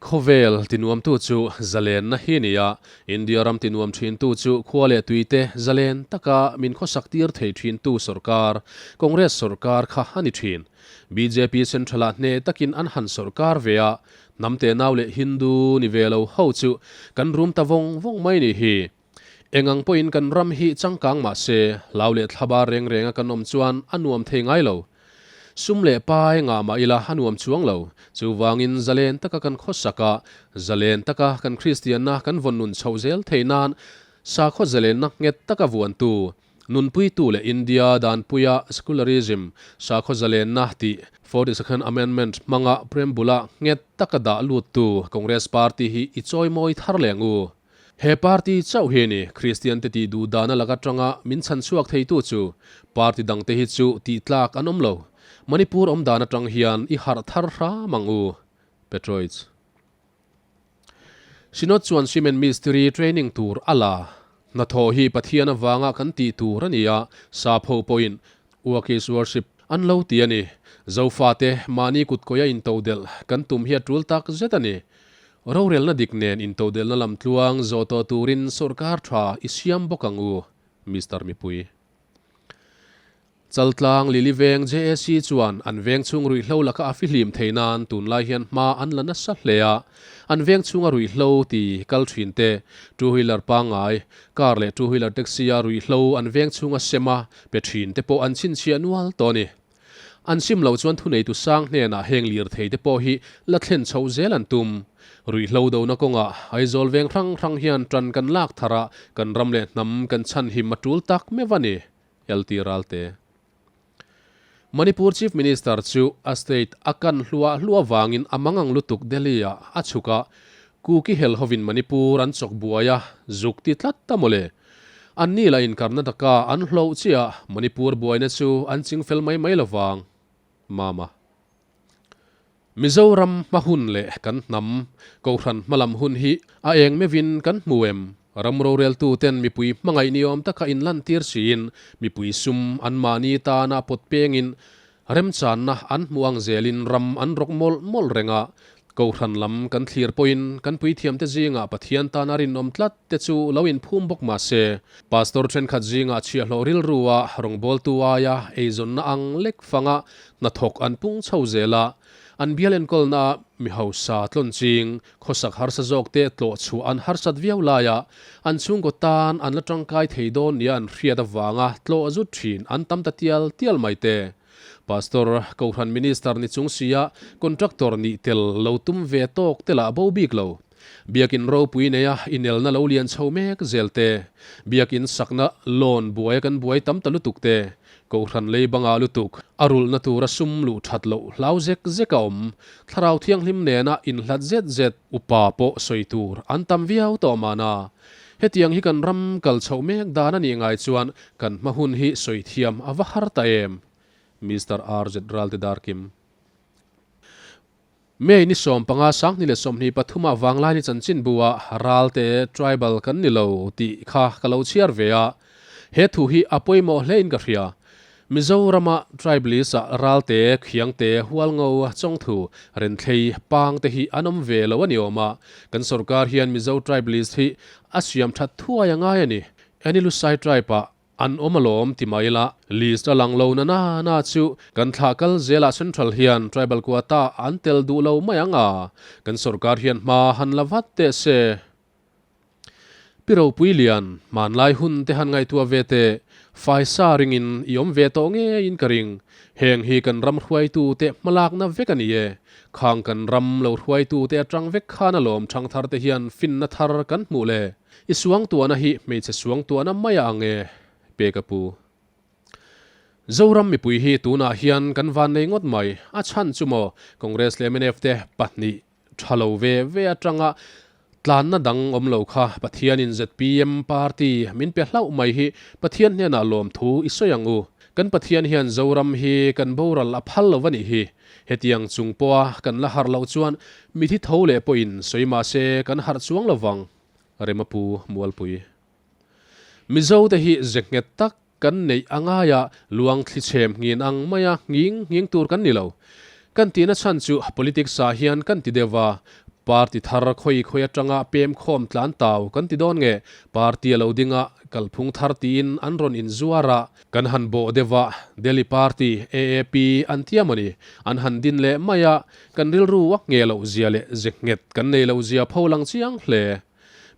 Khawvel tinuamtu chu zalenna hi ni a, India ram tinuam thintu chu khua leh tuite zalen taka min khawsak tir thei thintu sorkar, Congress sorkar kha a ni thin. Bjp Central-ah hneh takin an han sorkar ve a, hnam tenau leh Hindu ni ve lo ho chu kan rum ta vawng vawng mai ni hi. Eng ang pawhin kan ram hi changkang mah se, hlau leh thlaba reng renga kan awm chuan a nuam thei ngai lo. Sum leh pai ngah mah ila a nuam chuang lo. Chuvangin zalen taka kan khawsak a, zalen taka kan Kristianna kan vawn nun chhoh zel thei nan sakhaw zalenna nghet taka vuantu, nunpuitu leh India danpuia secularism, sakhaw zalenna tih 42nd Amendment hmanga Prembula nghet taka dah luttu Congress Party hi i chawimawi thar leng u. He party chauh hi a ni Kristian te tih duh dana lak atanga min chhan chhuak theitu chu. Party dangte hi chu tih tlak an awm lo. Manipur awm dan atang hian i harh thar hram ang u. Petroich. Synod chuan Cement Mistiri training tur a la. Hnathawh hi Pathian avanga kan tih tur a ni a, sap ho pawhin Work is worship an lo ti a ni. Zofate mahni kutkawia intodelh kan tum hi a tul tak zet a ni. Rorelna dik nen intodelhna lam tluang zawh tawh turin sawrkar tha i siam bawk ang u, Mister Mipui. Chaltlang Lily Veng JAC chuan an veng chhung ruihhlo laka a fihlim thei nan tunlai hian hma an la nasa hle a. An veng chhunga ruihhlo ti kal thin te, two wheeler pangngai, car leh two wheeler taxi a ruihhlo an veng chhunga sem a pe thin te pawh an chhinchhiah nual tawh a ni. An sim loh chuan thuneitu sang hnenah heng lirthei te pawh hi la thlen chhoh zel an tum. Ruihhlo dona kawngah Aizawl veng hrang hrang hian tan kan lak thar a, kan ram leh hnam kan chhanhim a tul tak meuh a ni, LT Ralte. Manipur Chief Minister chu a state a kan hluah hluah vangin a mangang lutuk Delhi-ah a chhuk a, Kuki hel hovin Manipur an chawk buai a, zuk ti tlat ta mawle. An ni lah in Karnataka an hloh chiah Manipur buaina chu an ching fel mai mai lovang. Mama. Mizoram hma hun leh kan hnam, Kohhran hmalam hun hi a eng meuhin kan hmu em? Ram roreltu ten mipui hmangaih ni awm taka inlantir siin mipui sum anmahni tana pawt pengin Remchanna an hmuh ang zelin ram an rawk mawlh mawlh reng a, Kohhran lam kan thlir pawhin kan puithiamte zingah Pathian tana rinawm tlat te chu lo inphum bawk mah se, Pastor thenkhat zingah chhiahhlawh rilrua rawngbawltu aia eizawnna ang lek fanga hnathawk an pung chho zel a, an bial enkawlna mi hausa tlawn ching khawsak harsa zawkte tlawh chhuah an harsat viau laia an chhungkaw tan an la tangkai thei dawn nia an hriat avanga tlawh zut thin an tam ta tial tial mai te. Pastor, Kohhran Minister ni chung sia Contractor nih tel lo tum ve tawk te lah bo bik lo. Biakin ropui neia inelna lo lian chho mek zel te, biakin sakna loan buaia kan buai tam ta lutuk te, Kohhran lei banga lutuk, a rulhna tura sum luh that loh hlau zek zek a awm. Thlarau Thianghlim nena inhlat zet zet upa pawh sawi tur an tam viau tawh mahna. Hetiang hi kan ram kal chhoh mek dan a nih ngai chuan kan hma hun hi sawi thiam a va har ta em? Mister RZ Ralte Darkim. May ni 15 2023 ah Vanglaini chanchinbu ah Ralte Tribal kan ni lo tih kha ka lo chhiar ve a, he thu hi a pawimawh hle in ka hria. Mizorama Tribalist ah Ralte, Khiangte, Hualngo, Chawngthu, Renthlei, Pang te hi an awm ve lo a ni awm a, kan sorkar hian Mizo Tribalist hi a siam that thuai a ngai a ni. Anilusai Tribe ah An awm alawm ti mai ila, list a lang lo na na na chu kan thlah kal zelah Central hian Tribal Quota an tel duh lo mai ang a, kan sorkar hian hma han la vat teh se. Pi Ropui Lian, hmanlai hun te han ngaihtuah ve teh, faisa ringin i awm ve tawh ngeiin ka ring, heng hi kan ram hruaitu te hmalakna vek a ni e, khang kan ram lo hruaitu te atang vek khan alawm thangthar te hian finna thar kan hmuh le. I suangtuahna hi hmeichhe suangtuahna mai a ang e, Peka pu. Zoram mipui hi tunah hian kan van nei ngawt mai. A chhan chu maw Congress leh mnf te pahnih tha lo ve ve atanga tlanna dang awm lo kha Pathianin zpm party min pe hlauh mai hi Pathian hnenah lawmthu i sawi ang u. Kan Pathian hian Zoram hi kan boral a phal lo a nih hi. Hetiang chung pawha kan la harh loh chuan mithi tho leh pawhin sawi mahse kan harh chuang lovang. Remapu Mualpui. Mizo te hi ze nghet tak kan neih a ngai a, luang thli chhem nghin ang maia nghing nghing tur kan ni lo. Kan tihna chhan chu politics ah hian kan ti deuh va. Party thar khawi khawi atanga pem khawm tlan tau kan ti dawn nge? Party a lo ding a, kalphung thar tiin an rawn inzuar a, kan han bawh deuh a, Delhi Party, AAP, an tia mawni? An han din leh mai a, kan rilru a nge loh zia leh ze nghet kan nei loh zia pho lang chiang hle.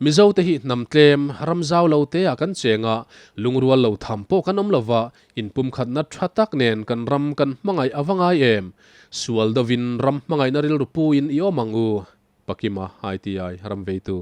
Mizo te hi hnam tlem, ram zau lo te ah kan cheng a, lungrual lo tham pawh kan awm lova, inpumkhatna tha tak nen kan ram kan hmangaih a va ngai em? Sual dovin ram hmangaihna rilru pu in i awm ang u, Pakima ITI ram veitu.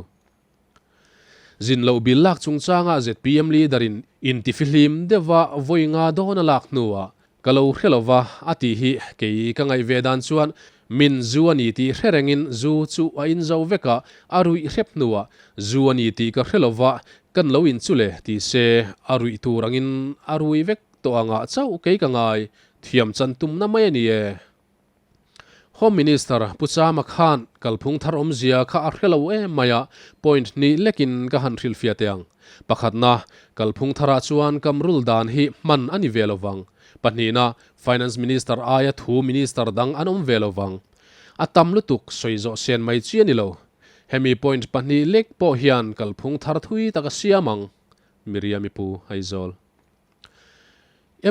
Zin loh bil lak chungchanga zpm leader in intifihlim deuha vawi nga dawn a lak hnuah Ka lo hre lo va, a tih hi kei ka ngaih ve dan chuan min zu a ni tih hre rengin zu chu a in zo vek a, a ruih hrep hnuah zu a ni tih ka hre lo va, kan lo in chu le ti se a ruih tur angin a rui vek tawh angah chauh kei ka ngai thiam chan tumna mai a ni e. Home Minister Pu Chama khan kalphung thar awmzia kha a hre lo em mai a, point hnih lekin ka han hrilhfiah teh ang. Pakhatna, kalphung tharah chuan kamrul dan hi hman a ni ve lo vang. Pahnihna, Finance Minister aia thu Minister dang an awm ve lo vang. A tam lutuk sawi zawh sen mai chi a ni lo. Hemi point pahnih lek pawh hian kalphung thar thui tak a siam ang. Miriam-i Pu Aizawl.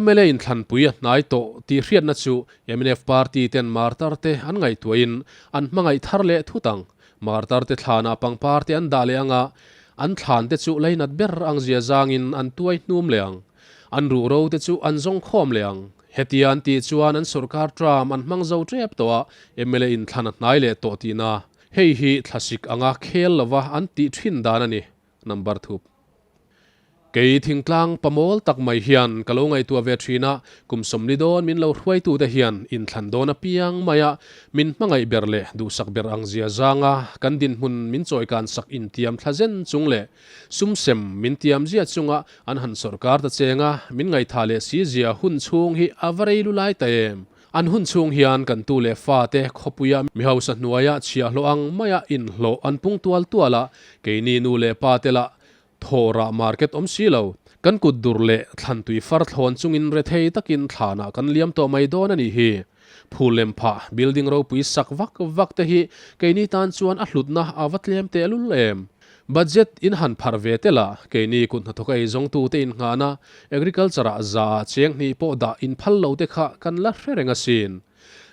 Mla inthlanpui a hnai tawh tih hriatna chu mnf party ten martar te an ngaihtuahin an hmangaih thar leh thut ang. Martar te thlanah pangpar te an dah leh ang a, an thlan te chu lainat ber ang zia zangin an tuai hnum leh ang. An ruhro te chu an zawng khawm leh ang. Hetia an tih chuan an sorkar term an hmang zo tep tawh a, mla inthlan a hnai leh tawh tihna. Hei hi thlasik anga khel lova an tih thin dan a ni. Number thup. Kei thingtlang pamawl tak mai hian ka lo ngaihtuah ve thin a, kum sawmli dawn min lo hruaitute hian inthlan dawn apiang maia min hmangaih ber leh duhsak ber ang zia zanga kan dinhmun min chawikan sak intiam thla zen chung leh sum sem min tiam zia chunga an han sawrkar ta chenga min ngaihthah leh si zia hun chhung hi a va rei lu lai ta em? An hun chhung hian kan tu leh fate khawpuia mi hausa hnuaia chhiahhlawh ang maia inhlawh an pung tual tual a, keini nu leh pate lah Thawhrah market awm si lo. Kan kut dur leh thlan tui far thlawn chungin rethei takin thlanah kan liam tawh mai dawn a nih hi. Phul lem phah, building ropui sak vak vak te hi keini tan chuan a hlutna a va tlem tehlul em. Budget in han pharh ve tel a, keini kut hnathawk ei zawngtute innghahna agriculture ah za ah cheng hnih pawh dah inphal lo te kha kan la hre reng asin.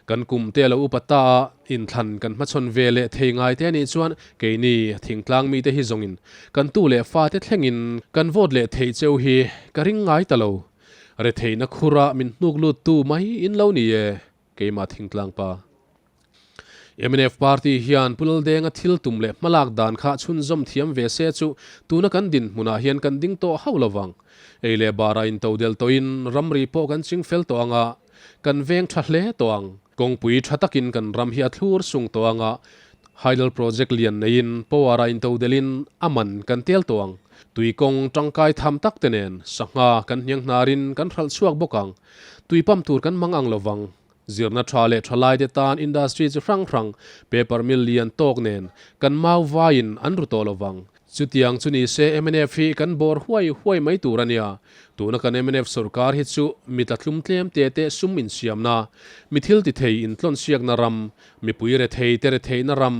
Kan kum te lo upa ta a, inthlan kan hmachhawn ve leh thei ngai te anih chuan keini thingtlang mite hi zawngin kan tu leh fate thlengin kan vote leh theih cheu hi ka ring ngai ta lo. Retheihna khura min hnuk lut tu mai in lo ni e, keimah thingtlang pa. Mnf party hian Pu Laldenga thil tum leh hmalak dan kha chhunzawm thiam ve se chu tuna kan dinhmunah hian kan ding tawh hauh lovang. Ei leh barah intodel tawhin ramri pawh kan ching fel tawh ang a, Kan veng tha hle tawh ang. Kawngpui tha takin kan ram hi a thlur sung tawh ang a, Hydel project lian neiin power a intodelhin a man kan tel tawh ang. Tui kawng tangkai tham tak te nen sangha kan hniang hnarin kan hralh chhuak bawk ang. Tui pump tur kan mang ang lovang. Zirna tha leh tha lai te tan industry chi hrang hrang paper mill lian tawk nen kan mau vaiin an ru tawh lovang. Chutiang chu ni se mnf hi kan bawr huai huai mai tur a nia. Tuna kan mnf sorkar hi chu mi tlatlum tlem te te sum insiamna, mi thil ti thei intlawnsiakna ram, mipui rethei te retheihna ram,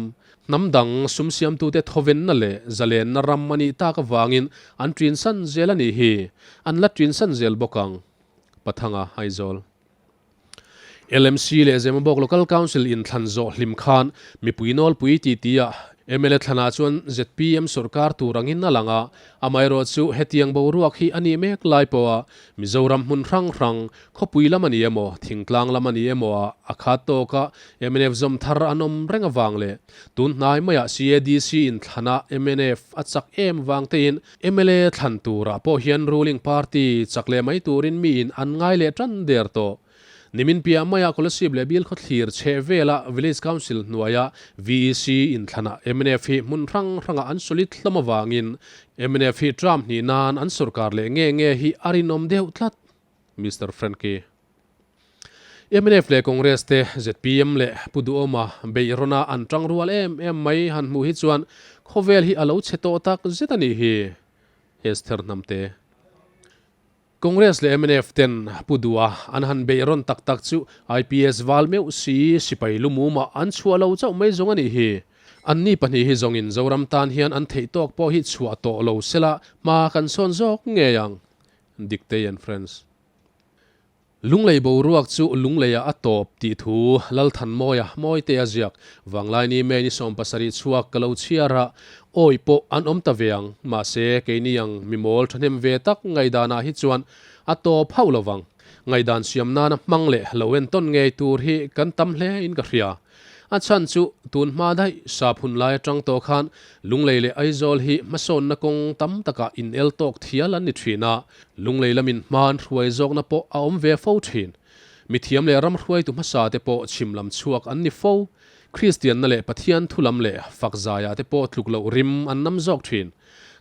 hnam dang sum siamtute thawvenna leh zalenna ram a nih tak avangin an ṭinsan zel a nih hi. An la ṭinsan zel bawk ang. Pathanga, Aizawl. LMC leh Zemabawk Local Council inthlan zawh hlim khan mipui nawlpui titi a mla thlanah chuan zpm sorkar tur angin a lang a, amaherawh chu hetiang boruak hi a nih mek lai pawha Mizoram hmun hrang hrang, khawpui lam a ni emaw, thingtlang lam a ni emaw ah a khat tawka mnf zawm thar an awm reng avang leh tun hnai maiah CADC inthlana mnf a chak em vang tein Mla thlan turah pawh hian ruling party chak leh mai turin miin an ngai leh tan der tawh. Nimin piah maiah Kolasib leh Bilkhaw thlir chheh vela Village Council hnuaia VEC inthlanah mnf hi hmun hrang hrangah an solid hlawm avangin mnf hi term hnih nan an sorkar leh nge nge hi a rinawm deuh tlat. Mister Frankie. Mnf leh Congress te zpm leh Pu Duhawma beih rawna an tang rual em em mai han hmuh hi chuan khawvel hi a lo chhe tawh tak zet a nih hi. Esther Hnamte. Congress leh mnf ten Pu Duha an han beih rawn tak tak chu IPS val meuh si sipai lumumah an chhuah lo chauh mai zawng a nih hi. Anni pahnih hi zawngin Zoram tan hian an theih tawk pawh hi chhuah tawh lo sela hma kan sawn zawk ngei ang. Diktei and Friends. Lunglei boruak chu Lungleiah a tawp tih thu Lalthanmawia Mawitea ziak Vanglaini May ni 70 chhuak ka lo chhiar a, awi pawh an awm ta ve ang, mahse keini ang mimawl thahnem ve tak ngaihdanah hi chuan a tawp hauh lo vang. Ngaihdan siam nana hmang leh lo entawn ngei tur hi kan tam hle in ka hria. A chhan chu tun hma daih sap hun lai atang tawh khan Lunglei leh Aizawl hi hmasawnna kawng tam takah inel tawk thial an ni thin a, Lunglei lamin hma an hruai zawkna pawh a awm ve fo thin. Mithiam leh ram hruaitu hmasa te pawh chhim lam chhuak an ni fo. Kristianna leh Pathian thu lam leh fak zaiah te pawh tluk loh rim an nam zawk thin.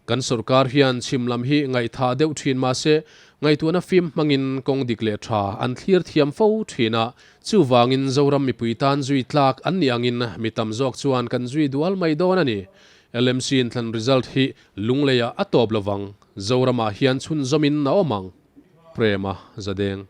Kan sorkar hian chhim lam hi ngaihthah deuh thin mahse ngaihtuahna fim hmangin kawng dik leh tha an thlir thiam fo thin a, chuvangin Zoram mipui tan zui tlak an nih angin mi tam zawk chuan kan zui dual mai dawn a ni. LMC inthlan result hi Lungleiah a tawp lovang. Zoramah hian chhunzawmin a awm ang. Prema Zadeng.